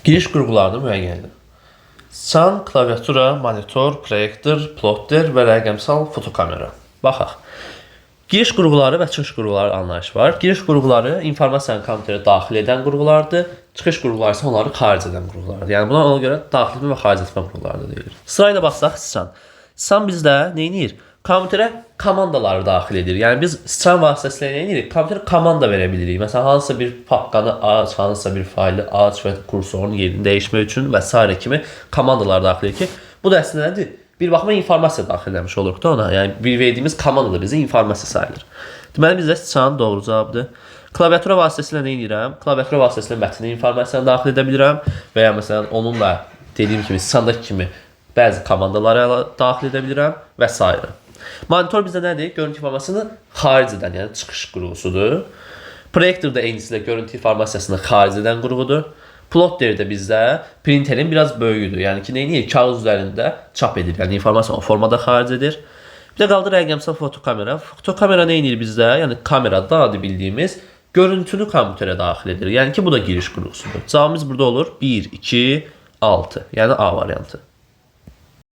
Giriş qurğularını müəyyən edin. Sıçan, klaviatura, monitor, proyektor, plotter və rəqəmsal fotokamera. Baxaq. Giriş qurğuları və çıxış qurğuları anlayışı var. Giriş qurğuları informasiyanı kompüterə daxil edən qurğulardır. Çıxış qurğuları isə onları xaric edən qurğulardır. Yəni buna ona görə daxil etmə və xaric etmə qurğuları da deyilir. Sırayla baxsaq sıçan. Sıçan bizdə nə edir? Kompüterə komandaları daxil edir. Yəni biz sıçan vasitəsilə nə edirik? Kompüterə komanda verə bilirik. Məsələn, hansısa bir papkanı aç, hansısa bir faylı aç və kursorun yerini dəyişmək üçün və sairə kimi komandalar daxil edir ki, bu da əslində nədir? Bir baxıma informasiya daxil eləmiş oluruq da ona. Yəni bir verdiyimiz komanda da bizə informasiya sayılır. Deməli bizdə sıçan doğru cavabdır. Klaviatura vasitəsilə nə edirəm? Klaviatura vasitəsilə mətnə informasiyanı daxil edə bilirəm və ya məsələn onunla dediyim kimi sıçandakı kimi bəzi komandaları daxil edə bilirəm və sairə. Monitor bizdə nədir? Görüntü informasiyasını xaric edən, yəni çıxış qurğusudur. Proyektor da eynisilə görüntü informasiyasını xaric edən qurğudur. Plotter də bizdə printerin biraz böyüyüdür. Yəni ki, nə edir? Kağız üzərində çap edir. Yəni informasiya o formada xaric edir. Bir də qaldı rəqəmsal fotokamera. Fotokamera nə edir bizdə? Yəni kamera da adi bildiyimiz görüntünü kompüterə daxil edir. Yəni ki, bu da giriş qurğusudur. Cavabımız burada olur 1, 2, 6. Yəni A variantı.